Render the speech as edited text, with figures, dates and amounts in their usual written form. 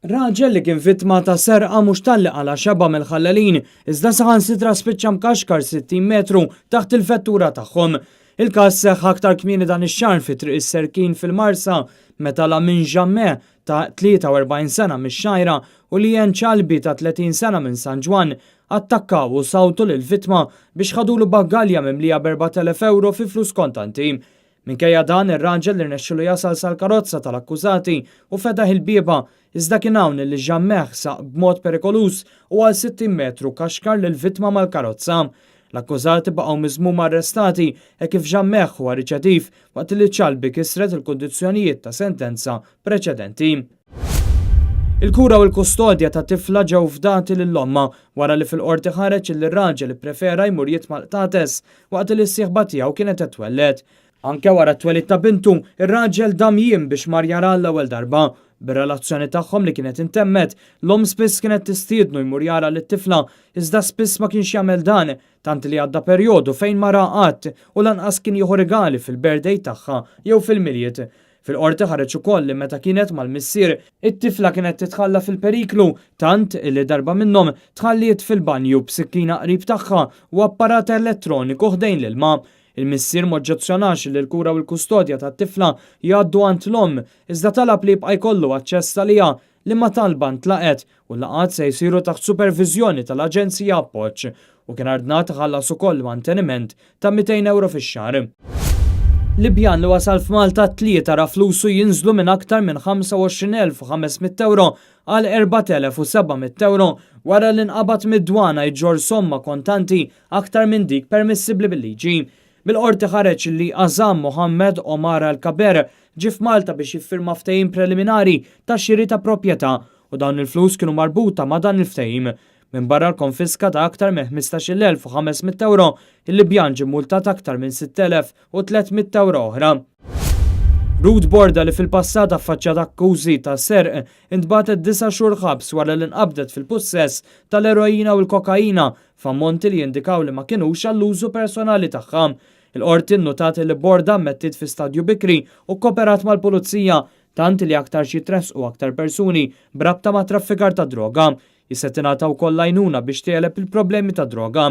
Raġel li kien vittma ta' serqa mhux talli qala' xebgħa mill-ħallelin, iżda saħansitra spiċċa mkaxkar 60 metru taħt il-vettura tagħhom. Il-każ seħħ aktar kmieni dan ix-xahar fi Triq is-Serkin fil-Marsa meta Lamin Jammeh ta' 43 sena mix-Xgħajra u Lien Chalbi ta' 30 sena minn San Ġwann attakkaw u sawtu lill-vittma biex ħadulu baggalja mimlija b'4,000 ewro fi flus kontanti. Minkejja dan, ir-raġel irnexxielu jasal sal-karozza tal-akkużati u fetaħ il-bieba, iżda kien hawn li Jammeh saq b'mod perikoluż u għal 60 metru kaxkar lill-vittma mal-karozza. L-akkużati baqgħu miżmuma arrestati hekk kif Jammeh huwa riċediv waqt li Chalbi kisret il-kundizzjonijiet ta' sentenza preċedenti. Il-kura u l-kustodja ta' tifla ġew fdati lil ommha wara li fil-Qorti ħareġ illi r-raġel ipprefera jmur jitma' l-qtates waqt li s-sieħba tiegħu kienet qed twelled. Anke wara t-twelid ta' bintu, ir-raġel dam jiem biex mar jaraha għall-ewwel darba. Bir-relazzjoni tagħhom li kienet intemmet, l-omm spiss kienet tistiednu jmur jara lit-tifla iżda spiss ma kienx jagħmel dan, tant li għadda perjodu fejn ma ra qatt u lanqas kien jieħu rigali fil-birthday tagħha jew fil-Milied. Fil-Qorti ħareġ ukoll li meta kienet mal-missier, it-tifla kienet titħalla fil-periklu tant illi darba minnhom tħalliet fil-banju b'sikkina qrib tagħha u apparat elettroniku ħdejn l-ilma. Il-missier m'oġġezzjonax li l-kura u l-kustodja tat-tifla jgħaddu għand l-omm iżda talab li jibqa' jkollu aċċess għaliha liema talba ntlaqgħet u l-laqgħat se jsiru taħt superviżjoni tal-Aġenzija Appoġġ u kien ordnat iħallas ukoll manteniment ta' 200 ewro fix-xahar. Libjan li wasal f'Malta t-Tlieta ra flusu jinżlu minn aktar minn 25,500 ewro għal 4,700 ewro wara li nqabad mid-dwana jġorr somma kontanti aktar minn dik permissibbli bil-liġi. Mill-Qorti ħareġ li Azam Mohammed Omar Al Kaber ġie f'Malta biex jiffirma ftehim preliminari ta' xiri ta' proprjetà u dawn il-flus kienu marbuta ma' dan il-ftehim. Minbarra l-konfiska ta' aktar minn 15,500 ewro, il-Libjan ġie mmultat aktar minn 6,300 ewro oħra. Ruth Borda li fil-passat affaċċjat akkużi ta' serq intbagħtet disa' xhur ħabs wara li nqabdet fil-pussess tal-eroina u l-kokaina f'ammonti li jindikaw li ma kinux għall-użu personali tagħha. Il-Qorti nnutat li Borda ammettiet fi stadju bikri u kkoperat mal-Pulizija, tant li aktarx jitressqu aktar persuni b'rabta ma' traffikar ta' droga. Hi se tingħata wkoll l-għajnuna biex tegħleb il-problemi tad-droga.